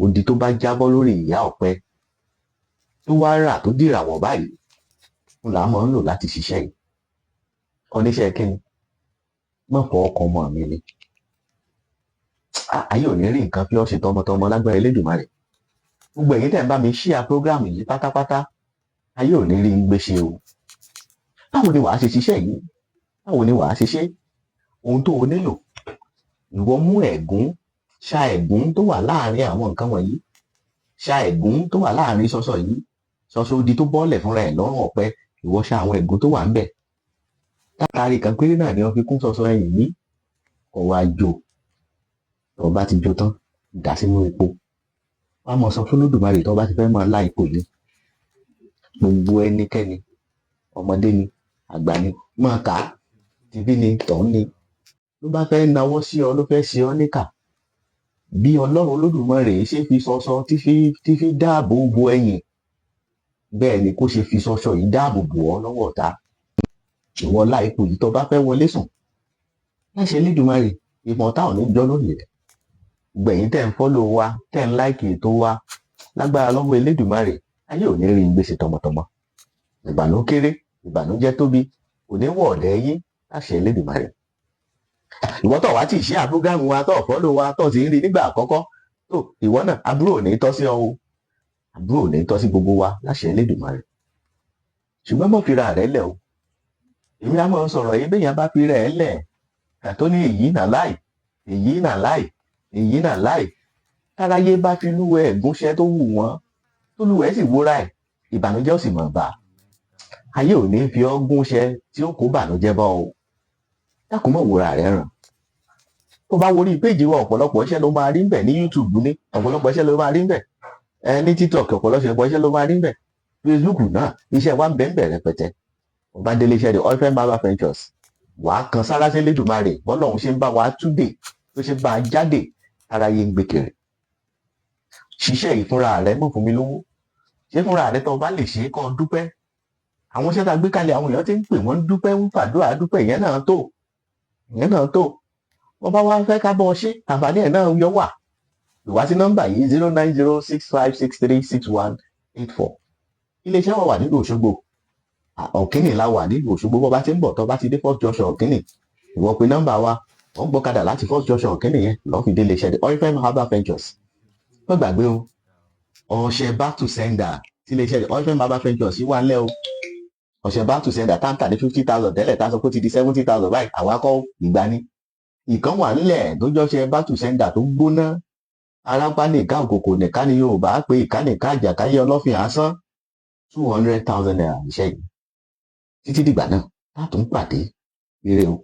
Odi tó bá jábọ́ lórí ìyá ọ̀pẹ tó wá rà tó dìràwọ̀ báyìí ń là á máa ń lò láti ṣiṣẹ́ yìí. Oníṣẹ́ kínni mọ̀ fọ́ ọkàn ọmọ mi ni. Ayé ò ní rí nǹkan fi ọ́ ṣe tọmọtọmọ lágbára Elédùmarè. Gbogbo ẹ̀yin tẹ̀ ń bá mi share program yìí pátápátá, ayé ò ní rí ń gbé ṣe o. Báwo ni wàá ṣe ṣiṣẹ́ yìí? Báwo ni wàá ṣe ṣe? Ohun tó o nílò, ìwọ mú ẹ̀gún, ṣa ẹ̀gún tó wà láàrin àwọn nǹkan wọ̀nyí, ṣa ẹ̀gún tó wà láàrin ṣọṣọ yìí, ṣọṣọ odi tó bọ́ọ̀lẹ̀ fúnra ẹ̀ lọ́rùn ọ̀pẹ. Ìwọ ṣa àwọn ẹ̀gún tó wà ńbẹ̀. Látàrí kan péré náà ni wọ́n fi kún ṣọṣọ ẹ̀yìn yìí. Kó wá jó. Tó bá ti jó tán, dà sínú epo. Wàá mọ̀ sọ fún Olódùmarè tó bá ti fẹ́ máa lá epo yìí. Gbogbo ẹnikẹ́ni, ọmọdé ni, àgbà ni, máa kà á, tìbí ni, tọ̀hún ni, ló bá fẹ́ nawọ́ sí ọ, ló fẹ́ ṣe ọ níkà, bí Ọlọ́run Olódùmarè ṣe fi ṣọṣọ tí fi dáàbò bo ẹ̀yìn, bẹ́ẹ̀ ni kó ṣe fi ṣọṣọ yìí dáàbò bò ọ́ lọ́wọ́ ọ̀tá. Ìwọ lá ipò yìí tó bá fẹ́ wọlé sùn. Láṣẹ Elédùmarè, ìmọ̀ ọ̀tá ò ní jọ́ lórí rẹ̀. Gbẹ̀yìn tẹ̀ ń follow wa, tẹ̀ ń like ètò wa, lágbára lọ́wọ́ Elédùmarè, ayé ò ní rí gbèsè tọmọtọmọ. Ìbànú kéré, ìbànújẹ́ tóbi kò ní wọ̀ ọ̀dẹ̀ yín láṣẹ Elédùmarè. Ìwọ tó wá tí ì share program wa, tó follow wa, tó sì ń rí nígbà àkọ́kọ́ tó, ìwọ náà, àbúrò ò ní tọ́ sí ọ o, àbúrò ò ní tọ́ sí gbogbo wa láṣẹ Elédùmarè. Ṣùgbọ́n mọ́ fira rẹ̀ lẹ̀ o. Èmi á máa sọ̀rọ̀ yìí, bẹ́yẹn bá fi rẹ̀ lẹ̀ tó ní èyí nà láì, èyí nà láì, èyí nà láì, táráyé bá fi lúwẹ̀ ẹ̀gúnṣẹ́ tó wù wọ́n, tó lúwẹ̀ sì wúra ẹ̀, ìbànújẹ́ ò sì mọ̀ bá. Ayé ò ní fi ọ́ gúnṣẹ́ tí ó kó bànújẹ́ bọ́ o. Dákun, mọ̀ wúra rẹ̀ ràn. Tó bá worí péjì wa, ọ̀pọ̀lọpọ̀ iṣẹ́ ló máa rí ń bẹ̀. Ní YouTube ní ọ̀pọ̀lọpọ̀ iṣẹ́ ló máa rí ń bẹ̀. Ẹ ní TikTok, ọ̀pọ̀lọpọ̀ iṣẹ́ ló máa rí ń bẹ̀. Facebook náà, iṣẹ́ wa ń bẹ̀ ń bẹ̀ rẹpẹtẹ. Bá délé iṣẹ́ rẹ̀, Oriflame Herbal Ventures, wàá kan sára sí Elédùmarè bọ́lọ́hún ṣe ń bá wa túdè, tó ṣe bá a jáde, aráyé ń gbé kiri. Ṣiṣẹ́ yìí fúnra rẹ, mọ̀ fún mi lówó, ṣé fúnra rẹ. Tó o bá lè ṣe é, kó o dúpẹ́. Àwọn iṣẹ́ tá a gbé kalẹ̀, àwọn èèyàn ti ń pè, wọ́n ń dúpẹ́, ń fàdúrà dúpẹ́. Ìyẹn náà tó, ìyẹn náà tó. Wọ́n bá wá fẹ́ ká bọ́ ṣe, àǹfààní ẹ̀ náà yọ wà. Ìwá sí nọ́mbà yìí, 09065636184. Iléeṣẹ́ wa wà nílùú Òṣogbo. Ọ̀kínì la wà nílùú Òṣogbo. Bọ́ bá ti ń bọ̀, tó bá ti dé First Junction Ọ̀kínì, ìwọ pe nọ́mbà wa. Wọ́n gbọ́kadà láti First Junction Ọ̀kínì yẹn lọ́ọ́ fi dé iléeṣẹ́ The Oriflame Herbal Ventures. Wọ́n gbàgbé o, ọṣẹ back to sender tí iléeṣẹ́ The Oriflame Herbal Ventures wà ńlẹ̀ o. Ọṣẹ back to sender táǹtà ní 50,000 tẹ́lẹ̀, tá a sọ pé ó ti di 70,000 báyìí. Àwa kọ́ ìgbà ni ìkan wà ńlẹ̀ tó jọ́ṣẹ back to sender tó gbóná. Arápá nìka, òkòkò nìka ni Yorùbá pé ìka nìka, àjàkáyé ọlọ́fin asán. ₦200,000 iṣẹ́ yìí. Títí dìgbà náà tá a tún pàdé, ire o.